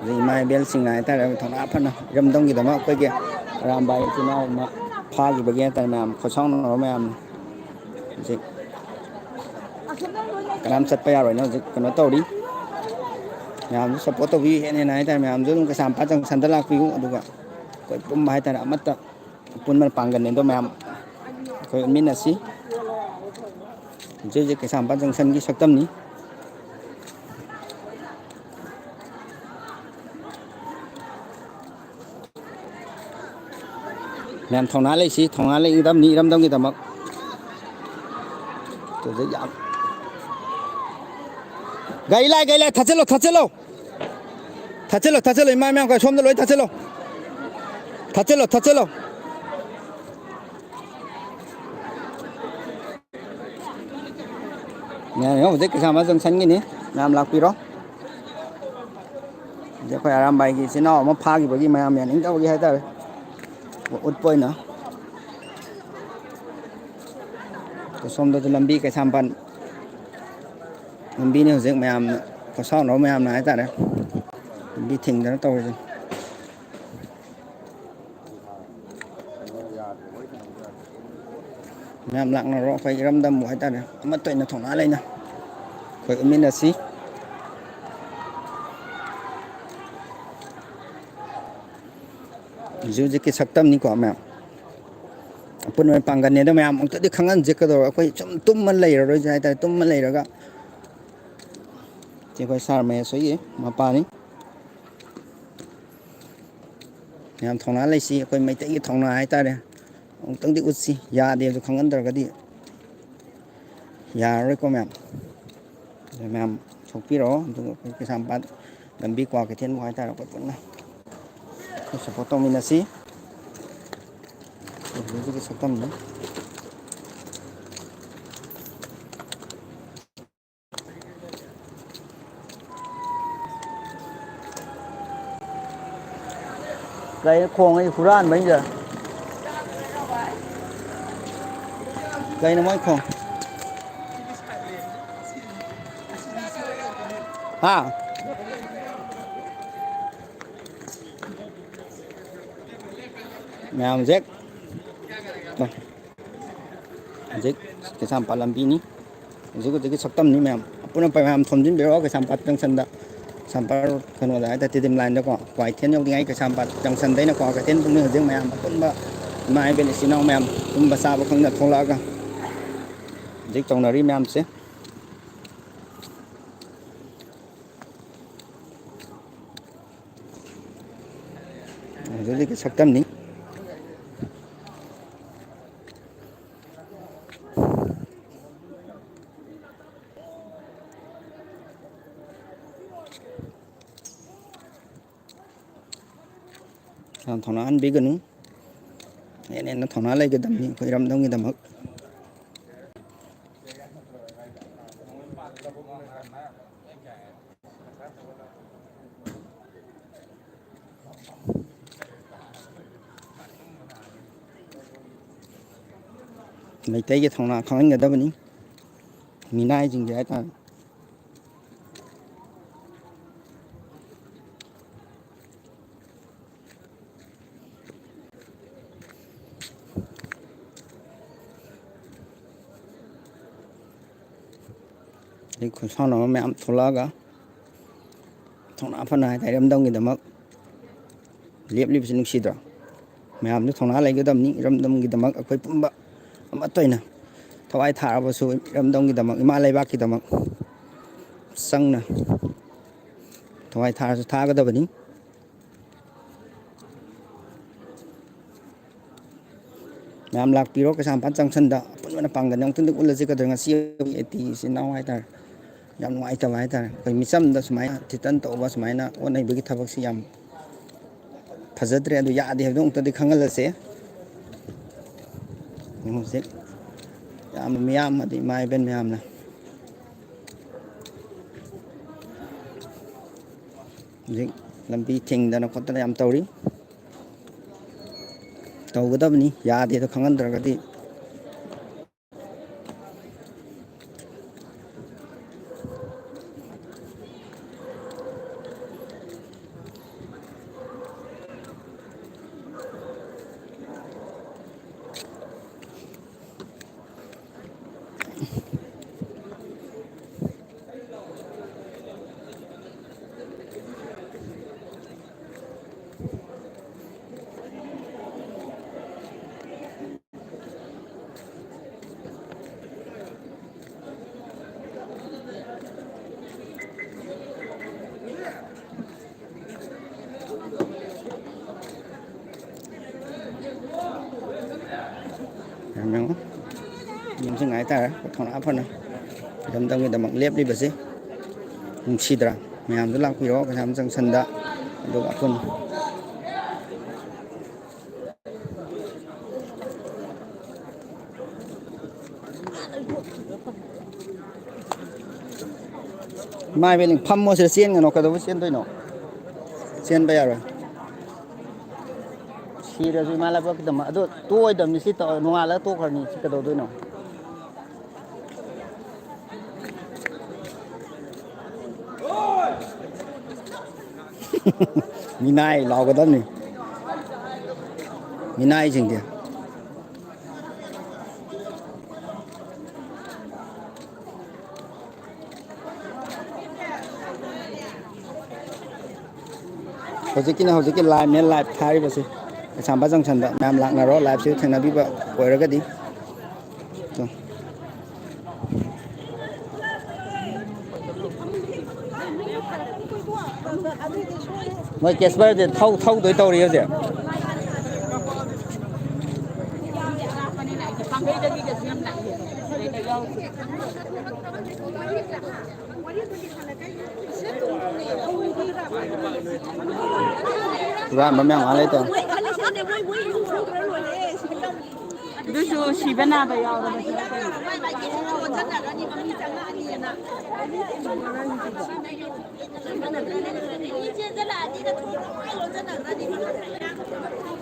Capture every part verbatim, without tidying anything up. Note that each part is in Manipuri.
ꯍꯧꯖꯤꯛ ꯏꯃꯥ ꯏꯕꯦꯜꯁꯤꯡꯅ ꯍꯥꯏꯇꯥꯔꯦ, ꯊꯧꯅꯥ ꯐꯅ ꯏꯔꯝꯗꯝꯒꯤꯗꯃꯛ ꯑꯩꯈꯣꯏꯒꯤ ꯑꯔꯥꯝꯕꯥꯏ ꯏꯆꯤꯟ ꯏꯅꯥꯎ ꯑꯃ ꯐꯥꯈꯤꯕꯒꯤ ꯍꯥꯏꯇꯥꯔꯦ, ꯃꯌꯥꯝ ꯈꯣꯏꯁꯥꯎꯅꯔꯕ ꯃꯌꯥꯝꯅ ꯍꯧꯖꯤꯛ ꯀꯅꯥꯝ ꯆꯠꯄ ꯌꯥꯔꯣꯏꯅ ꯍꯧꯖꯤꯛ ꯀꯩꯅꯣ ꯇꯧꯔꯤ꯫ ꯃꯌꯥꯝꯁꯨ ꯁꯞꯄꯣꯔꯠ ꯇꯧꯕꯤꯌꯨ, ꯍꯦꯟꯅ ꯍꯦꯟꯅ ꯍꯥꯏꯇꯥꯔꯦ꯫ ꯃꯌꯥꯝꯁꯨ ꯑꯗꯨꯝ ꯀꯩꯁꯥꯝꯄꯥꯠ ꯖꯪꯁꯟꯗ ꯂꯥꯛꯄꯤꯌꯨ, ꯑꯗꯨꯒ ꯑꯩꯈꯣꯏ ꯄꯨꯝꯕ ꯍꯥꯏꯇꯥꯔꯦ, ꯑꯃꯠꯇ ꯑꯄꯨꯟꯕ ꯄꯥꯡꯒꯜꯅꯤ꯫ ꯑꯗꯣ ꯃꯌꯥꯝ ꯑꯩꯈꯣꯏ ꯎꯠꯃꯤꯟꯅꯁꯤ꯫ ꯍꯧꯖꯤꯛ ꯍꯧꯖꯤꯛ ꯀꯩꯁꯥꯝꯄꯥꯠ ꯖꯪꯁꯟꯒꯤ ꯁꯛꯇꯝꯅꯤ꯫ ꯃꯌꯥꯝ ꯊꯧꯅꯥ ꯂꯩꯁꯤ, ꯊꯧꯅꯥ ꯂꯩꯒꯗꯕꯅꯤ ꯏꯔꯝꯗꯝꯒꯤꯗꯃꯛ꯫ ꯍꯧꯖꯤꯛ ꯌꯥꯝ ꯒꯥꯔꯤ ꯂꯥꯛꯑꯦ, ꯒꯥꯔꯤ ꯂꯥꯛꯑꯦ, ꯊꯥꯠꯆꯜꯂꯣ, ꯊꯥꯠꯆꯜꯂꯣ꯫ ꯊꯥꯠꯆꯜꯂꯣ, ꯊꯥꯠꯆꯜꯂꯣ, ꯏꯃꯥ ꯃꯌꯥꯝ ꯀ-, ꯁꯣꯝꯗ ꯂꯣꯏ ꯊꯥꯠꯆꯜꯂꯣ꯫ ꯊꯥꯠꯆꯜꯂꯣ, ꯊꯥꯠꯆꯜꯂꯣ꯫ ꯃꯌꯥꯝ ꯍꯧꯖꯤꯛ ꯀꯩꯁꯥꯝꯄꯥꯠ ꯖꯪꯁꯟꯒꯤꯅꯤ, ꯃꯌꯥꯝ ꯂꯥꯛꯄꯤꯔꯣ꯫ ꯍꯧꯖꯤꯛ ꯑꯩꯈꯣꯏ ꯑꯔꯥꯝꯕꯥꯏꯒꯤ ꯏꯆꯤꯟ ꯏꯅꯥꯎ ꯑꯃ ꯐꯥꯈꯤꯕꯒꯤ ꯃꯌꯥꯝ ꯌꯥꯅꯤꯡꯗꯕꯒꯤ ꯍꯥꯏꯇꯥꯔꯦ, ꯎꯠꯄ ꯑꯣꯏꯅ꯫ ꯁꯣꯝꯗꯁꯨ ꯂꯝꯕꯤ ꯀꯩꯁꯥꯝꯄꯥꯠ ꯂꯝꯕꯤꯅꯤ ꯍꯧꯖꯤꯛ ꯃꯌꯥꯝꯅ, ꯈꯣꯔꯁꯥꯎꯅꯕ ꯃꯌꯥꯝꯅ ꯍꯥꯏꯇꯥꯔꯦ, ꯂꯝꯕꯤ ꯊꯤꯡꯗꯅ ꯇꯧꯔꯤꯁꯦ꯫ ꯃꯌꯥꯝ ꯂꯥꯛꯅꯔꯣ, ꯑꯩꯈꯣꯏ ꯏꯔꯝꯗꯝꯕꯨ ꯍꯥꯏꯇꯥꯔꯦ, ꯑꯃꯠꯇ ꯑꯣꯏꯅ ꯊꯧꯅꯥ ꯂꯩꯅ ꯑꯩꯈꯣꯏ ꯎꯠꯃꯤꯟꯅꯁꯤ꯫ ꯍꯧꯖꯤꯛ ꯍꯧꯖꯤꯛꯀꯤ ꯁꯛꯇꯝꯅꯤꯀꯣ ꯃꯌꯥꯝ, ꯑꯄꯨꯟꯕ ꯄꯥꯡꯒꯜꯅꯤ꯫ ꯑꯗꯣ ꯃꯌꯥꯝ ꯑꯃꯨꯛꯇꯗꯤ ꯈꯪꯍꯟꯁꯦ ꯀꯩꯗꯧꯔ, ꯑꯩꯈꯣꯏ ꯁꯨꯝ ꯇꯨꯝꯃ ꯂꯩꯔꯔꯣꯏꯁꯦ ꯍꯥꯏꯇꯥꯔꯦ꯫ ꯇꯨꯝꯃ ꯂꯩꯔꯒ ꯁꯤ ꯑꯩꯈꯣꯏ ꯁꯥꯔ ꯃꯍꯦꯁ ꯍꯣꯏꯒꯤ ꯃꯄꯥꯅꯤ꯫ ꯌꯥꯝ ꯊꯧꯅꯥ ꯂꯩꯁꯤ, ꯑꯩꯈꯣꯏ ꯃꯩꯇꯩꯒꯤ ꯊꯧꯅꯥ ꯍꯥꯏꯇꯥꯔꯦ꯫ ꯑꯃꯨꯛꯇꯪꯗꯤ ꯎꯠꯁꯤ, ꯌꯥꯗꯦ ꯑꯗꯨ ꯈꯪꯍꯟꯗ꯭ꯔꯒꯗꯤ ꯌꯥꯔꯔꯣꯏꯀꯣ ꯃꯌꯥꯝ꯫ ꯑꯗꯨ ꯃꯌꯥꯝ ꯊꯣꯛꯄꯤꯔꯛꯑꯣ, ꯑꯗꯨꯒ ꯑꯩꯈꯣꯏ ꯀꯩꯁꯥꯝꯄꯥꯠ ꯂꯝꯕꯤ ꯀ꯭ꯋꯥ ꯀꯩꯊꯦꯜꯕꯨ ꯍꯥꯏꯇꯥꯔꯦ, ꯑꯩꯈꯣꯏ ꯄꯨꯟꯅ ꯑꯩꯈꯣꯏ ꯁꯞꯄꯣꯔꯠ ꯇꯧꯃꯤꯟꯅꯁꯤ꯫ ꯍꯧꯖꯤꯛ ꯍꯧꯖꯤꯛꯀꯤ ꯁꯛꯇꯝꯗꯣ꯫ ꯀꯩ ꯈꯣꯡꯉꯩ ꯍꯨꯔꯥꯟꯕꯩꯗ? ꯀꯩꯅꯣ ꯃꯣꯏ ꯈꯣꯡ-, ꯍꯥ? ꯃꯌꯥꯝ ꯍꯧꯖꯤꯛ, ꯍꯧꯖꯤꯛ ꯀꯩꯁꯥꯝꯄꯥꯠ ꯂꯝꯕꯤꯅꯤ꯫ ꯍꯧꯖꯤꯛ ꯍꯧꯖꯤꯛꯀꯤ ꯁꯛꯇꯝꯅꯤ ꯃꯌꯥꯝ꯫ ꯑꯄꯨꯟ ꯑꯄꯥꯏ ꯃꯌꯥꯝ ꯊꯣꯝꯖꯤꯟꯕꯤꯔꯛꯑꯣ ꯀꯩꯁꯥꯝꯄꯥꯠ ꯖꯪꯁꯟꯗ꯫ ꯀꯩꯁꯥꯝꯄꯥꯠ ꯀꯩꯅꯣꯗ ꯍꯥꯏꯇꯥꯔꯦ, ꯇꯤꯗꯤꯝ ꯂꯥꯏꯟꯗꯀꯣ, ꯀ꯭ꯋꯥꯏꯊꯦꯜ ꯌꯧꯗ꯭ꯔꯤꯉꯩ ꯀꯩꯁꯥꯝꯄꯥꯠ ꯖꯪꯁꯟꯗꯩꯅꯀꯣ, ꯀ꯭ꯋꯥꯀꯩꯊꯦꯜ ꯐꯥꯎꯅꯤ ꯍꯧꯖꯤꯛ ꯃꯌꯥꯝ ꯑꯄꯨꯟꯕ ꯏꯃꯥ ꯏꯕꯦꯟ ꯏꯆꯤꯟ ꯏꯅꯥꯎ ꯃꯌꯥꯝ ꯇꯨꯝꯕ ꯆꯥꯕ ꯈꯪꯗ ꯊꯣꯛꯂꯛꯑꯒ ꯍꯧꯖꯤꯛ ꯇꯧꯅꯔꯤ ꯃꯌꯥꯝꯁꯦ꯫ ꯍꯧꯖꯤꯛ ꯍꯧꯖꯤꯛꯀꯤ ꯁꯛꯇꯝꯅꯤ꯫ ꯌꯥꯝ ꯊꯧꯅꯥ ꯍꯟꯕꯤꯒꯅꯨ꯫ ꯍꯦꯟꯅ ꯍꯦꯟꯅ ꯊꯧꯅꯥ ꯂꯩꯒꯗꯕꯅꯤ ꯑꯩꯈꯣꯏ ꯏꯔꯝꯗꯝꯒꯤꯗꯃꯛ꯫ ꯃꯩꯇꯩꯒꯤ ꯊꯧꯅꯥ ꯈꯪꯍꯟꯒꯗꯕꯅꯤ, ꯃꯤꯅꯥꯏꯁꯤꯡꯁꯦ ꯍꯥꯏꯇꯥꯔꯦ꯫ ꯑꯗꯩ ꯈꯨꯠꯁꯥꯎꯅꯕ ꯃꯌꯥꯝ ꯊꯣꯛꯂꯛꯑꯒ ꯊꯧꯅꯥ ꯐꯅ ꯍꯥꯏꯇꯥꯔꯦ, ꯏꯔꯝꯗꯝꯒꯤꯗꯃꯛ ꯂꯦꯞꯂꯤꯕꯁꯤ ꯅꯨꯡꯁꯤꯗ꯭ꯔꯣ? ꯃꯌꯥꯝꯁꯨ ꯊꯧꯅꯥ ꯂꯩꯒꯗꯕꯅꯤ ꯏꯔꯝꯗꯝꯒꯤꯗꯃꯛ꯫ ꯑꯩꯈꯣꯏ ꯄꯨꯝꯕ ꯑꯃꯠꯇ ꯑꯣꯏꯅ ꯊꯋꯥꯏ ꯊꯥꯔꯕꯁꯨ ꯏꯔꯝꯗꯝꯒꯤꯗꯃꯛ, ꯏꯃꯥ ꯂꯩꯕꯥꯛꯀꯤꯗꯃꯛ ꯆꯪꯅ ꯊꯋꯥꯏ ꯊꯥꯔꯁꯨ ꯊꯥꯒꯗꯕꯅꯤ꯫ ꯃꯌꯥꯝ ꯂꯥꯛꯄꯤꯔꯣ ꯀꯩꯁꯥꯝꯄꯥꯠ ꯖꯪꯁꯟꯗ ꯑꯄꯨꯟꯕꯅ ꯄꯥꯡꯒꯜ ꯑꯃꯨꯛꯇꯪꯗꯤ ꯎꯠꯂꯁꯤ꯫ ꯀꯩꯗꯧꯔꯦ ꯉꯁꯤ ꯑꯩꯈꯣꯏ ꯑꯦ ꯇꯤ ꯏꯆꯤꯟ ꯏꯅꯥꯎ ꯍꯥꯏꯇꯥꯔꯦ, ꯌꯥꯝ ꯅꯨꯡꯉꯥꯏꯇꯕ ꯍꯥꯏꯇꯥꯔꯦ, ꯑꯩꯈꯣꯏ ꯃꯤꯆꯝꯗ ꯁꯨꯃꯥꯏꯅ ꯊꯤꯇꯟ ꯇꯧꯕ, ꯁꯨꯃꯥꯏꯅ ꯑꯣꯠ ꯅꯩꯕꯒꯤ ꯊꯕꯛꯁꯤ ꯌꯥꯝ ꯐꯖꯗ꯭ꯔꯦ꯫ ꯑꯗꯨ ꯌꯥꯗꯦ ꯍꯥꯏꯕꯗꯣ ꯑꯃꯨꯛꯇꯗꯤ ꯈꯪꯍꯜꯂꯁꯦ꯫ ꯍꯧꯖꯤꯛ ꯌꯥꯝꯅ ꯃꯤꯌꯥꯝ ꯑꯗꯩ ꯏꯃꯥ ꯏꯕꯦꯟ ꯃꯌꯥꯝꯅ ꯍꯧꯖꯤꯛ ꯂꯝꯕꯤ ꯊꯤꯡꯗꯅ ꯈꯣꯠꯇꯅ ꯌꯥꯝ ꯇꯧꯔꯤ꯫ ꯇꯧꯒꯗꯕꯅꯤ, ꯌꯥꯗꯦꯗꯣ ꯈꯪꯍꯟꯗ꯭ꯔꯒꯗꯤ꯫ ꯌꯦꯡꯉꯨ, ꯌꯦꯡꯁꯤꯡ ꯍꯥꯏꯇꯥꯔꯦ, ꯊꯧꯅꯥ ꯐꯅ ꯏꯔꯝꯗꯝꯒꯤꯗꯃꯛ ꯂꯦꯞꯂꯤꯕꯁꯤ꯫ ꯅꯨꯡꯁꯤꯗ꯭ꯔꯥ? ꯃꯌꯥꯝꯁꯨ ꯂꯥꯛꯄꯤꯔꯣ ꯀꯩꯁꯥꯝ ꯖꯪꯁꯟꯗ, ꯑꯗꯨꯒ ꯑꯄꯨꯟ ꯏꯃꯥ ꯏꯕꯦꯜꯂꯤꯡ ꯐꯝꯃꯣ ꯁꯤꯗ, ꯆꯦꯟꯒꯅꯣ꯫ ꯀꯩꯗꯧꯕ ꯆꯦꯟꯗꯣꯏꯅꯣ? ꯆꯦꯟꯕ ꯌꯥꯔꯣꯏ꯫ ꯁꯤꯔꯁꯨ ꯏꯃꯥ ꯂꯩꯕꯥꯛꯀꯤꯗꯃꯛ꯫ ꯑꯗꯣ ꯇꯣꯛꯑꯣꯏꯗꯕꯅꯤ ꯁꯤ ꯇꯧ-, ꯅꯣꯡꯉꯥꯜꯂꯒ ꯇꯣꯛꯈ꯭ꯔꯅꯤ ꯁꯤ ꯀꯩꯗꯧꯗꯣꯏꯅꯣ? ꯃꯤꯅꯥꯏ ꯂꯥꯎꯒꯗꯕꯅꯤ꯫ ꯃꯤꯅꯥꯏꯁꯤꯡꯁꯦ꯫ ꯍꯧꯖꯤꯛꯀꯤꯅ ꯍꯧꯖꯤꯛꯀꯤ live ꯅꯦ, live ꯊꯥꯔꯤꯕꯁꯤ ꯀꯩꯁꯥꯝꯄꯥꯠ ꯖꯪꯁꯟꯗ꯫ ꯃꯌꯥꯝ ꯂꯥꯛꯅꯔꯣ, live ꯁꯤ ꯊꯦꯡꯅꯕꯤꯕ ꯑꯣꯏꯔꯒꯗꯤ꯫ ꯃꯣꯏ ꯀꯦꯁꯄꯔꯗꯤ ꯊꯧ-, ꯊꯧꯗꯣꯏ ꯇꯧꯔꯤ ꯍꯧꯖꯤꯛ꯫ ꯍꯨꯔꯥꯟꯕ ꯃꯌꯥꯝ ꯑꯃ ꯂꯩꯇꯧꯔꯦ꯫ ꯑꯗꯨꯁꯨ ꯁꯤꯕ ꯅꯥꯕ ꯌꯥꯎꯔꯕ꯫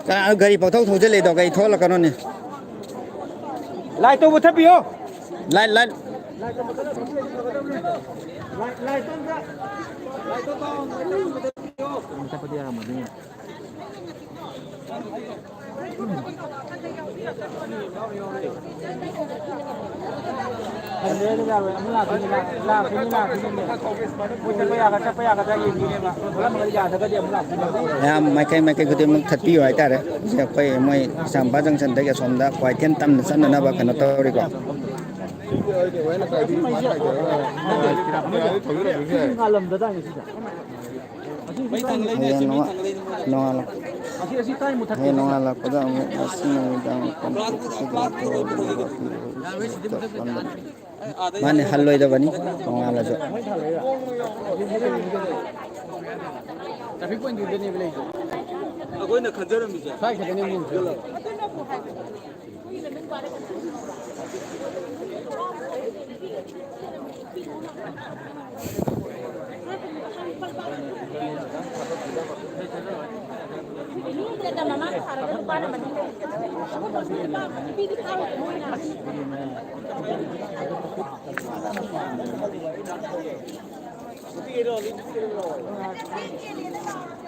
ꯀꯅꯥꯅꯣ ꯒꯥꯔꯤ ꯄꯪꯊꯧ ꯊꯧꯖꯤꯜꯂꯛꯏꯗꯣ? ꯒꯥꯔꯤ ꯊꯧꯍꯜꯂꯛꯀꯅꯣꯅꯦ꯫ ꯂꯥꯏꯠꯇꯣ ꯃꯨꯊꯠꯄꯤꯌꯣ꯫ Light, light. ꯃꯨꯊꯠꯄꯗꯤ ꯌꯥꯔꯝꯃꯣꯏꯅꯦ꯫ ꯃꯣꯏ ꯆꯠꯄ ꯌꯥꯒ-, ꯆꯠꯄ ꯌꯥꯒꯗ꯭ꯔꯥ ꯌꯦꯡꯗꯣꯏꯅꯦꯕ꯫ ꯊꯣꯛꯂꯝꯃꯒꯗꯤ ꯌꯥꯗ꯭ꯔꯒꯗꯤ ꯑꯃꯨꯛ ꯂꯥꯛꯇꯣꯏꯅꯦꯕ꯫ ꯃꯌꯥꯝ ꯃꯥꯏꯀꯩ ꯃꯥꯏꯀꯩ ꯈꯨꯗꯤꯡꯃꯛ ꯊꯠꯄꯤꯌꯨ ꯍꯥꯏꯇꯥꯔꯦ꯫ ꯍꯧꯖꯤꯛ ꯑꯩꯈꯣꯏ ꯃꯣꯏ ꯀꯩꯁꯥꯝꯄꯥꯠ ꯖꯪꯁꯟꯗꯒꯤ ꯑꯁꯣꯝꯗ ꯀ꯭ꯋꯥꯏꯊꯦꯜ ꯇꯝꯅ ꯆꯠꯅꯅꯕ ꯀꯩꯅꯣ ꯇꯧꯔꯤꯀꯣ꯫ ꯍꯌꯦꯡ ꯅꯣꯡꯉꯥ-, ꯅꯣꯡꯉꯥꯜꯂꯛ-, ꯍꯌꯦꯡ ꯅꯣꯡꯉꯥꯜꯂꯛꯄꯗ ꯑꯃꯨꯛ ꯉꯁꯤ ꯅꯨꯃꯤꯗꯥꯡ ꯀꯣꯟꯐ꯭ꯂꯤꯛ ꯑꯁꯤꯗ ꯇꯧꯔꯒ ꯂꯩꯕ ꯑꯁꯤ ꯆꯞ ꯃꯥꯟꯅꯩ꯫ ꯃꯥꯅꯦ, ꯍꯜꯂꯣꯏꯗꯕꯅꯤ ꯅꯣꯡꯉꯥꯜꯂꯁꯨ꯫ ꯑꯩꯈꯣꯏꯅ ꯈꯟꯖꯔꯝꯃꯤꯁꯦ꯫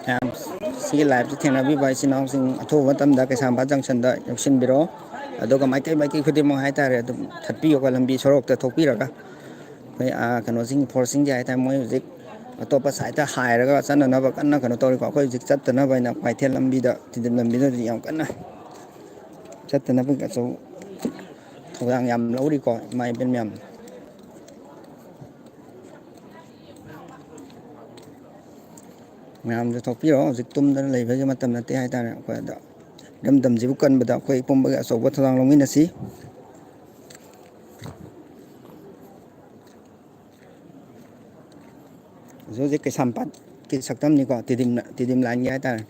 ꯃꯌꯥꯝ, ꯁꯤꯒꯤ live ꯁꯦ ꯊꯦꯡꯅꯕꯤꯕ ꯏꯆꯤꯟ ꯏꯅꯥꯎꯁꯤꯡ, ꯑꯊꯨꯕ ꯃꯇꯝꯗ ꯀꯩꯁꯥꯝꯄꯥꯠ junction ꯗ ꯌꯧꯁꯤꯟꯕꯤꯔꯣ꯫ ꯑꯗꯨꯒ ꯃꯥꯏꯀꯩ ꯃꯥꯏꯀꯩ ꯈꯨꯗꯤꯡꯃꯛ ꯍꯥꯏꯇꯥꯔꯦ, ꯑꯗꯨꯝ ꯊꯠꯄꯤꯌꯣꯀꯣ, ꯂꯝꯕꯤ ꯁꯣꯔꯣꯛꯇ ꯊꯣꯛꯄꯤꯔꯒ꯫ ꯑꯩꯈꯣꯏ, ꯑꯥ, ꯀꯩꯅꯣꯁꯤꯡ, force ꯁꯤꯡꯁꯦ ꯍꯥꯏꯇꯥꯔꯦ, ꯃꯣꯏ ꯍꯧꯖꯤꯛ ꯑꯇꯣꯞꯄ side ꯇ ꯍꯥꯏꯔꯒ ꯆꯠꯅꯅꯕ ꯀꯟꯅ ꯀꯩꯅꯣ ꯇꯧꯔꯤꯀꯣ꯫ ꯑꯩꯈꯣꯏ ꯍꯧꯖꯤꯛ ꯆꯠꯇꯅꯕ ꯍꯥꯏꯅ ꯀ꯭ꯋꯥꯏꯊꯦꯜ ꯂꯝꯕꯤꯗ, ꯇꯤꯗꯤꯝ ꯂꯝꯕꯤꯗ ꯍꯧꯖꯤꯛ ꯌꯥꯝ ꯀꯟꯅ ꯆꯠꯇꯅꯕꯒꯤ ꯑꯆꯧ-, ꯊꯧꯗꯥꯡ ꯌꯥꯝ ꯂꯧꯔꯤꯀꯣ, ꯏꯃꯥ ꯏꯕꯦꯟ ꯃꯌꯥꯝ꯫ ꯃꯌꯥꯝꯁꯨ ꯊꯣꯛꯄꯤꯔꯣ, ꯍꯧꯖꯤꯛ ꯇꯨꯝꯗꯅ ꯂꯩꯕꯒꯤ ꯃꯇꯝ ꯅꯠꯇꯦ ꯍꯥꯏꯇꯥꯔꯦ꯫ ꯑꯩꯈꯣꯏ ꯑꯗꯣ ꯏꯔꯝꯗꯝꯁꯤꯕꯨ ꯀꯟꯕꯗ ꯑꯩꯈꯣꯏ ꯄꯨꯝꯕꯒꯤ ꯑꯆꯧꯕ ꯊꯧꯗꯥꯡ ꯂꯧꯃꯤꯟꯅꯁꯤ꯫ ꯍꯧꯖꯤꯛ ꯍꯧꯖꯤꯛ ꯀꯩꯁꯥꯝꯄꯥꯠꯀꯤ ꯁꯛꯇꯝꯅꯤꯀꯣ, ꯇꯤꯗꯤꯝ, ꯇꯤꯗꯤꯝ line ꯒꯤ ꯍꯥꯏꯇꯥꯔꯦ꯫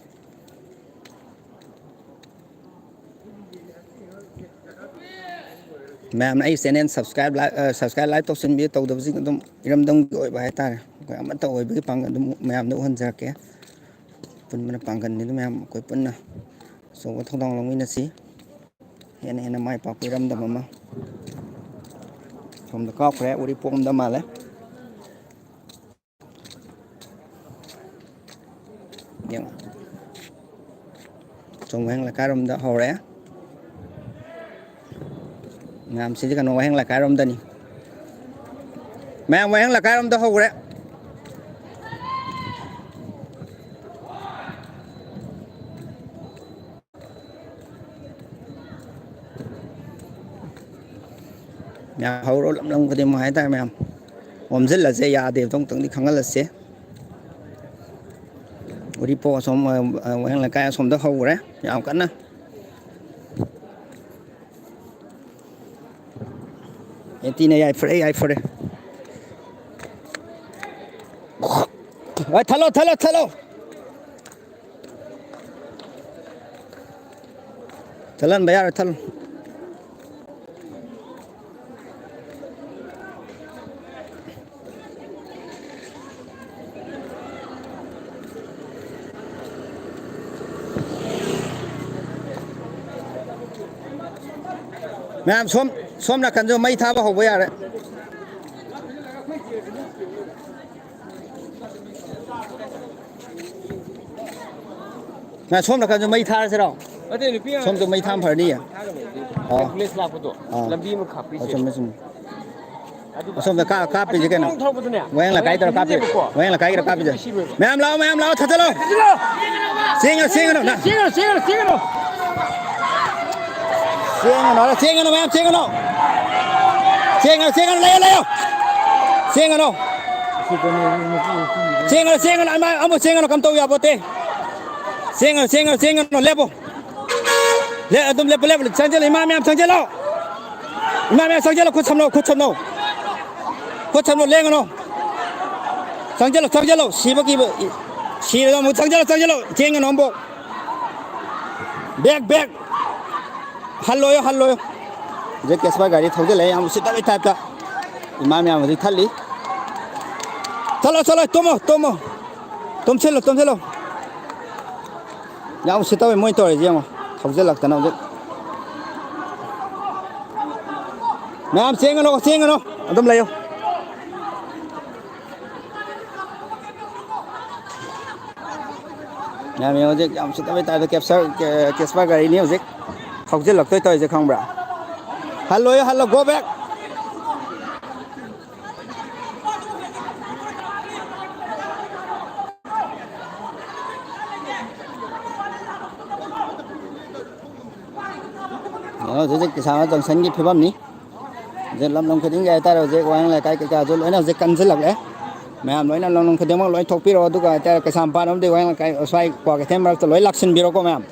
ꯃꯌꯥꯝꯅ ꯑꯩ channel subscribe, like, ꯑ, subscribe, like ꯇꯧꯁꯤꯟꯕꯤꯌꯨ꯫ ꯇꯧꯗꯕꯁꯤꯡ ꯑꯗꯨꯝ ꯏꯔꯝꯗꯝꯒꯤ ꯑꯣꯏꯕ ꯍꯥꯏꯇꯥꯔꯦ, ꯑꯩꯈꯣꯏ ꯑꯃꯠꯇ ꯑꯣꯏꯕꯒꯤ ꯄꯥꯡꯒꯜ ꯑꯗꯨꯝ ꯃꯌꯥꯝꯗ ꯎꯍꯟꯖꯔꯛꯀꯦ꯫ ꯑꯄꯨꯟꯕꯅ ꯄꯥꯡꯒꯜꯅꯤꯅ ꯃꯌꯥꯝ ꯑꯩꯈꯣꯏ ꯄꯨꯟꯅ ꯑꯆꯧꯕ ꯊꯧꯗꯥꯡ ꯂꯧꯃꯤꯟꯅꯁꯤ꯫ ꯍꯦꯟꯅ ꯍꯦꯟꯅ ꯃꯥꯏ ꯄꯥꯛꯄ ꯏꯔꯝꯗꯝ ꯑꯃ꯫ ꯁꯣꯝꯗ ꯀꯥꯞꯈ꯭ꯔꯦ, ꯎꯔꯤꯄꯣꯛꯂꯣꯝꯗ ꯃꯥꯜꯂꯦ꯫ ꯌꯦꯡꯉꯣ꯫ ꯁꯣꯝ ꯋꯥꯍꯦꯡ ꯂꯩꯀꯥꯏꯔꯣꯝꯗ ꯍꯧꯔꯦ꯫ ꯃꯌꯥꯝꯁꯤꯗꯤ ꯀꯩꯅꯣ, ꯋꯥꯍꯦꯡ ꯂꯩꯀꯥꯏꯔꯣꯝꯗꯅꯤ꯫ ꯃꯌꯥꯝ ꯋꯥꯍꯦꯡ ꯂꯩꯀꯥꯏꯔꯣꯝꯗ ꯍꯧꯈ꯭ꯔꯦ꯫ ꯃꯌꯥꯝ ꯍꯧꯔꯣ, ꯂꯝ ꯂꯝ ꯈꯨꯗꯤꯡꯃꯛ ꯍꯥꯏꯇꯥꯔꯦ꯫ ꯃꯌꯥꯝ ꯑꯣꯝꯁꯤꯜꯂꯁꯦ, ꯌꯥꯗꯦꯕꯗꯣ ꯑꯃꯨꯛꯇꯪꯗꯤ ꯈꯪꯍꯜꯂꯁꯦ꯫ ꯎꯔꯤꯄꯣꯛ ꯑꯁꯣꯝ, ꯑ, ꯑ, ꯋꯥꯍꯦꯡ ꯂꯩꯀꯥꯏ ꯑꯁꯣꯝꯗ ꯍꯧꯈ꯭ꯔꯦ ꯌꯥꯝ ꯀꯟꯅ꯫ ꯑꯦꯟꯇꯤꯅ ꯌꯥꯏꯐꯔꯦ, ꯌꯥꯏꯐꯔꯦ꯫ ꯑꯦ, ꯊꯠꯂꯣ, ꯊꯠꯂꯣ, ꯊꯠꯂꯣ꯫ ꯊꯠꯍꯟꯕ ꯌꯥꯔꯣꯏ, ꯊꯠꯂꯣ꯫ ꯃꯌꯥꯝ ꯁꯣꯝ, ꯁꯣꯝ ꯅꯥꯀꯟꯁꯨ ꯃꯩ ꯊꯥꯕ ꯍꯧꯕ ꯌꯥꯔꯦ꯫ ꯉꯥ ꯁꯣꯝ ꯅꯥꯀꯟꯁꯨ ꯃꯩ ꯊꯥꯔꯁꯤꯔꯣ? ꯅꯠꯇꯦ, ꯅꯨꯄꯤ ꯉꯥꯛꯇ ꯁꯣꯝꯁꯨ ꯃꯩ ꯊꯥꯕ ꯐꯔꯅꯤꯌꯦ꯫ ꯊꯥꯒꯗꯕꯗꯤ ꯑꯣ꯫ ꯑꯦꯝꯕꯨꯂꯦꯟꯁ ꯂꯥꯛꯄꯗꯣ ꯑꯣ꯫ ꯂꯝꯕꯤ ꯑꯃ ꯑꯣ, ꯈꯥꯛꯄꯤꯁꯦ꯫ ꯆꯨꯝꯃꯦ, ꯆꯨꯝꯃꯦ꯫ ꯑꯗꯨꯒ ꯑꯁꯣꯝꯗ ꯀꯥ-, ꯀꯥꯞꯄꯤꯁꯦ ꯑꯁꯤ ꯀꯩꯅꯣ? ꯊꯣꯡ ꯊꯧꯕꯗꯅꯦ, ꯋꯥꯌꯦꯡ ꯂꯩꯀꯥꯏꯗꯔꯣ ꯀꯥꯞꯄꯤ-, ꯄꯤꯕꯤꯗꯦꯕꯀꯣ꯫ ꯋꯥꯌꯦꯡ ꯂꯩꯀꯥꯏꯒꯤꯔꯣ ꯀꯥꯞꯄꯤꯁꯦ? ꯄꯤꯕꯤꯔꯣꯏꯕ꯫ ꯃꯌꯥꯝ ꯂꯥꯛꯑꯣ, ꯃꯌꯥꯝ ꯂꯥꯛꯑꯣ, ꯊꯠꯆꯜꯂꯣ꯫ ꯊꯠꯆꯜꯂꯣ꯫ ꯆꯦꯟꯒꯅꯨ, ꯆꯦꯟꯒꯅꯨ, ꯅ-, ꯆꯦꯟꯒꯅꯨ, ꯆꯦꯟꯒꯅꯨ, ꯆꯦꯟꯒꯅꯨ꯫ ꯆꯦꯟꯒꯅꯨ, ꯆꯦꯟꯒꯅꯨ, ꯃꯌꯥꯝ ꯆꯦꯟꯒꯅꯨ꯫ ꯆꯦꯟꯒꯅꯨ, ꯆꯦꯟꯒꯅꯨ, ꯂꯩꯌꯣ, ꯂꯩꯌꯣ꯫ ꯆꯦꯟꯒꯅꯨ꯫ ꯆꯦꯟꯒꯅꯨ, ꯆꯦꯟꯒꯅꯨ, ꯑꯃ, ꯑꯃꯨꯛ ꯆꯦꯟꯒꯅꯨ, ꯀꯝ ꯇꯧ ꯌꯥꯄꯣꯠꯇꯦ꯫ ꯆꯦꯟꯒꯅꯨ, ꯆꯦꯟꯒꯅꯨ, ꯆꯦꯟꯒꯅꯨ, ꯂꯦꯞꯄꯨ꯫ ꯂꯦ-, ꯑꯗꯨꯝ ꯂꯦꯞꯄꯨ, ꯂꯦꯞꯄꯨ, ꯆꯪꯁꯤꯜꯂꯨ, ꯏꯃꯥ ꯃꯌꯥꯝ ꯆꯪꯁꯤꯜꯂꯨ꯫ ꯏꯃꯥ ꯃꯌꯥꯝ ꯆꯪꯁꯤꯜꯂꯨ, ꯈꯨꯠ ꯁꯝꯅꯧ, ꯈꯨꯠ ꯁꯝꯅꯧ꯫ ꯈꯨꯠ ꯁꯝꯅꯧ, ꯂꯦꯡꯒꯅꯨ꯫ ꯆꯪꯁꯤꯜꯂꯨ, ꯆꯪꯁꯤꯜꯂꯨ, ꯁꯤꯕ ꯀꯤꯕ, ꯏ-, ꯁꯤꯔꯦꯗꯣ ꯑꯃꯨꯛ ꯆꯪꯁꯤꯜꯂꯨ, ꯆꯪꯁꯤꯜꯂꯨ, ꯆꯦꯟꯒꯅꯨ ꯑꯃꯨꯛ꯫ Back, back꯫ ꯍꯜꯂꯣꯌꯣ, ꯍꯜꯂꯣꯌꯣ꯫ ꯍꯧꯖꯤꯛ ꯀꯦꯁꯄꯥ ꯒꯥꯔꯤ ꯊꯧꯖꯤꯜꯂꯛꯑꯦ, ꯌꯥꯝ ꯎꯁꯤꯠꯇꯕꯩ type ꯇ꯫ ꯏꯃꯥ ꯃꯌꯥꯝ ꯍꯧꯖꯤꯛ ꯊꯠꯂꯤ꯫ ꯆꯠꯂꯣ, ꯆꯠꯂꯣ, ꯇꯨꯝꯃꯣ, ꯇꯨꯝꯃꯣ꯫ ꯇꯨꯝꯁꯤꯜꯂꯣ, ꯇꯨꯝꯁꯤꯜꯂꯣ꯫ ꯌꯥꯝ ꯎꯁꯤꯠꯇꯕ ꯃꯣꯏ ꯇꯧꯔꯤꯁꯦ ꯌꯦꯡꯉꯣ꯫ ꯊꯧꯖꯤꯜꯂꯛꯇꯅ ꯍꯧꯖꯤꯛ꯫ ꯃꯌꯥꯝ ꯆꯦꯟꯒꯅꯨ, ꯆꯦꯟꯒꯅꯨ꯫ ꯑꯗꯨꯝ ꯂꯩꯌꯨ꯫ ꯃꯌꯥꯝ ꯌꯦꯡꯉꯣ ꯍꯧꯖꯤꯛ ꯌꯥꯝ ꯎꯁꯤꯠꯇꯕꯩ type ꯇ ꯀꯦꯞꯁꯔ, ꯀꯦ-, ꯀꯦꯁꯄꯥ ꯒꯥꯔꯤꯅꯤ ꯍꯧꯖꯤꯛ ꯊꯧꯖꯤꯜꯂꯛꯇꯣꯏ ꯇꯧꯔꯤꯁꯦ ꯈꯪꯕ꯭ꯔꯥ? ꯍꯜꯂꯣꯌꯨ, ꯍꯜꯂꯣ, go back꯫ ꯌꯦꯡꯉꯣ, ꯍꯧꯖꯤꯛ ꯍꯧꯖꯤꯛ ꯀꯤꯁꯥꯟ ꯖꯪꯁꯟꯒꯤ ꯐꯤꯕꯝꯅꯤ꯫ ꯍꯧꯖꯤꯛ ꯂꯝ ꯂꯝ ꯈꯨꯗꯤꯡꯒꯤ ꯍꯥꯏꯇꯥꯔꯦ, ꯍꯧꯖꯤꯛ ꯋꯥꯍꯦꯡ ꯂꯩꯀꯥꯏ ꯀꯩꯀꯥꯁꯨ ꯂꯣꯏꯅ ꯍꯧꯖꯤꯛ ꯀꯟꯁꯤꯜꯂꯛꯂꯦ꯫ ꯃꯌꯥꯝ ꯂꯣꯏꯅ ꯂꯝ ꯈꯨꯗꯤꯡꯃꯛ ꯂꯣꯏ ꯊꯣꯛꯄꯤꯔꯛꯑꯣ, ꯑꯗꯨꯒ ꯍꯥꯏꯇꯥꯔꯦ ꯀꯩꯁꯥꯝꯄꯥꯠ ꯑꯃꯗꯤ ꯋꯥꯍꯦꯡ ꯂꯩꯀꯥꯏ ꯑꯁ꯭ꯋꯥꯏ ꯀ꯭ꯋꯥꯀꯩꯊꯦꯜ ꯃꯔꯛꯇ ꯂꯣꯏ ꯂꯥꯛꯁꯤꯟꯕꯤꯔꯣꯀꯣ ꯃꯌꯥꯝ꯫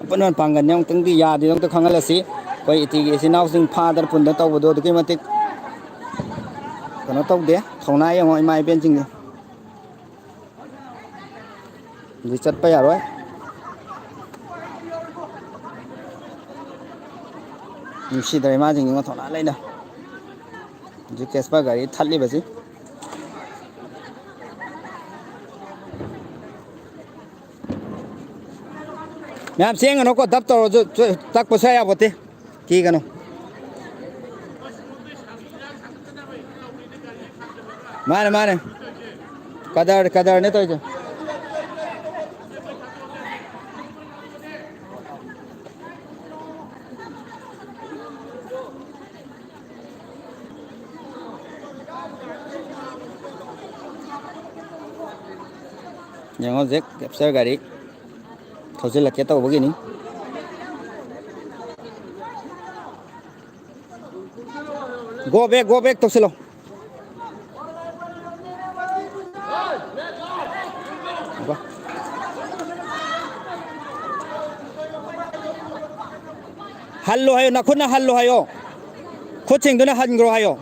ꯑꯄꯨꯟꯕ ꯄꯥꯡꯒꯜꯅꯤ ꯑꯃꯨꯛꯇꯪꯗꯤ ꯌꯥꯗꯦꯗꯣ ꯑꯝꯇ ꯈꯪꯍꯜꯂꯁꯤ꯫ ꯑꯩꯈꯣꯏ ꯏꯇꯤꯒꯤ ꯏꯆꯤꯟ ꯏꯅꯥꯎꯁꯤꯡ ꯐꯥꯗꯅ ꯄꯨꯟꯗꯅ ꯇꯧꯕꯗꯣ ꯑꯗꯨꯛꯀꯤ ꯃꯇꯤꯛ ꯀꯩꯅꯣ ꯇꯧꯗꯦ꯫ ꯊꯧꯅꯥ ꯌꯦꯡꯉꯣ ꯏꯃꯥ ꯏꯕꯦꯟꯁꯤꯡꯁꯦ꯫ ꯑꯗꯨ ꯆꯠꯄ ꯌꯥꯔꯣꯏ꯫ ꯅꯨꯡꯁꯤꯗ꯭ꯔ ꯏꯃꯥꯁꯤꯡꯁꯤ ꯃꯊꯧꯅꯥ ꯂꯩꯅ ꯍꯧꯖꯤꯛ ꯀꯦꯁꯄꯔ ꯒꯥꯔꯤ ꯊꯠꯂꯤꯕꯁꯤ꯫ ꯃꯌꯥꯝ ꯆꯦꯟꯒꯅꯨꯀꯣ, ꯗꯞ ꯇꯧꯔꯁꯨ ꯆ-, ꯇꯛꯄ ꯁꯨꯡꯌꯥ ꯌꯥꯄꯣꯠꯇꯦ꯫ ꯀꯤꯒꯅꯨ꯫ ꯃꯥꯅꯦ, ꯃꯥꯅꯦ꯫ ꯀꯗꯔ, ꯀꯗꯔꯅꯦ ꯇꯧꯔꯤꯁꯦ꯫ ꯌꯦꯡꯉꯣ ꯍꯧꯖꯤꯛ ꯀꯦꯞꯆꯔ ꯒꯥꯔꯤ ꯊꯧꯖꯤꯜꯂꯛꯀꯦ ꯇꯧꯕꯒꯤꯅꯤ꯫ Go back, go back ꯇꯧꯁꯤꯜꯂꯣ꯫ ꯍꯜꯂꯣ ꯍꯥꯏꯌꯣ, ꯅꯈꯨꯠꯅ ꯍꯜꯂꯣ ꯍꯥꯏꯌꯣ, ꯈꯨꯠꯁꯤꯡꯗꯨꯅ ꯍꯟꯈ꯭ꯔꯣ ꯍꯥꯏꯌꯣ꯫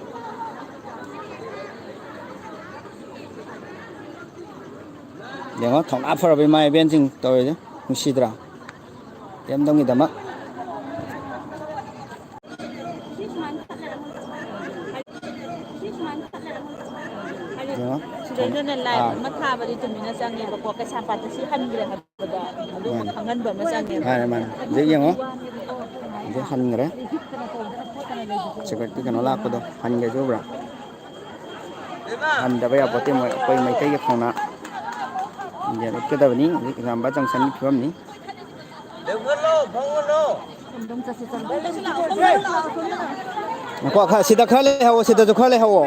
ꯌꯦꯡꯉꯣ, ꯊꯧꯅꯥ ꯐꯔꯕ ꯏꯃꯥ ꯏꯕꯦꯟꯁꯤꯡ ꯇꯧꯔꯤꯁꯦ, ꯅꯨꯡꯁꯤꯗ꯭ꯔꯥ? ꯏꯔꯝꯗꯝꯒꯤꯗꯃꯛ꯫ ꯌꯦꯡꯉꯣ꯫ ꯁꯤꯗꯩꯗꯅꯦ ꯂꯥꯏꯟ ꯑꯥ꯫ ꯑꯃ ꯊꯥꯕꯗꯤ ꯆꯨꯝꯃꯤꯅ ꯆꯪꯉꯦꯕꯀꯣ, ꯀꯩꯁꯥꯝꯄꯥꯠꯇ ꯁꯤ ꯍꯟꯈ꯭ꯔꯦ ꯍꯥꯏꯕꯗꯣ ꯑꯗꯨ ꯃꯥꯅꯦ꯫ ꯈꯪꯍꯟꯕ ꯑꯃ ꯆꯪꯉꯦꯕ꯫ ꯃꯥꯅꯦ, ꯃꯥꯅꯦ꯫ ꯍꯧꯖꯤꯛ ꯌꯦꯡꯉꯣ꯫ ꯍꯧꯖꯤꯛ ꯍꯟꯈ꯭ꯔꯦ꯫ ꯁꯦꯀ꯭ꯌꯨꯔꯤꯇꯤ ꯀꯩꯅꯣ ꯂꯥꯛꯄꯗꯣ ꯍꯟꯈ꯭ꯔꯦ ꯎꯕ꯭ꯔꯥ? ꯍꯟꯗꯕ ꯌꯥꯄꯣꯠꯇꯦ ꯃꯣꯏ, ꯑꯩꯈꯣꯏ ꯃꯩꯇꯩꯒꯤ ꯊꯧꯅꯥ ꯌꯦꯟ ꯎꯠꯀꯗꯕꯅꯤ꯫ ꯍꯧꯖꯤꯛ ꯀꯩꯁꯥꯝꯄꯥꯠ ꯖꯪꯁꯟꯒꯤ ꯐꯤꯕꯝꯅꯤ꯫ ꯉꯥꯏꯈꯣ, ꯈꯔ, ꯁꯤꯗ ꯈꯔ ꯂꯩꯍꯧꯋꯣ, ꯁꯤꯗꯁꯨ ꯈꯔ ꯂꯩꯍꯧꯋꯣ꯫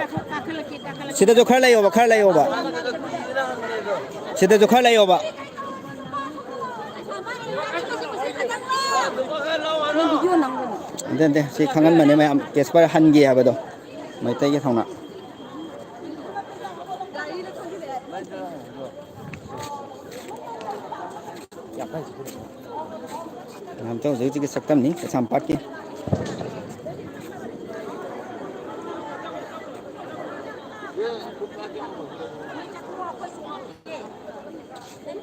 ꯁꯤꯗꯁꯨ ꯈꯔ ꯂꯩꯌꯣꯕ, ꯈꯔ ꯂꯩꯌꯣꯕ꯫ ꯁꯤꯗꯁꯨ ꯈꯔ ꯂꯩꯌꯣꯕ꯫ ꯑꯟꯇꯦ, ꯑꯟꯇꯦ, ꯁꯤ ꯈꯪꯍꯟꯕꯅꯦ ꯃꯌꯥꯝ, ꯀꯦꯁꯄꯔ ꯍꯟꯒꯤ ꯍꯥꯏꯕꯗꯣ꯫ ꯃꯩꯇꯩꯒꯤ ꯊꯧꯅꯥ꯫ ꯃꯌꯥꯝ ꯇꯧ ꯍꯧꯖꯤꯛ ꯍꯧꯖꯤꯛꯀꯤ ꯁꯛꯇꯝꯅꯤ ꯀꯩꯁꯥꯝꯄꯥꯠꯀꯤ꯫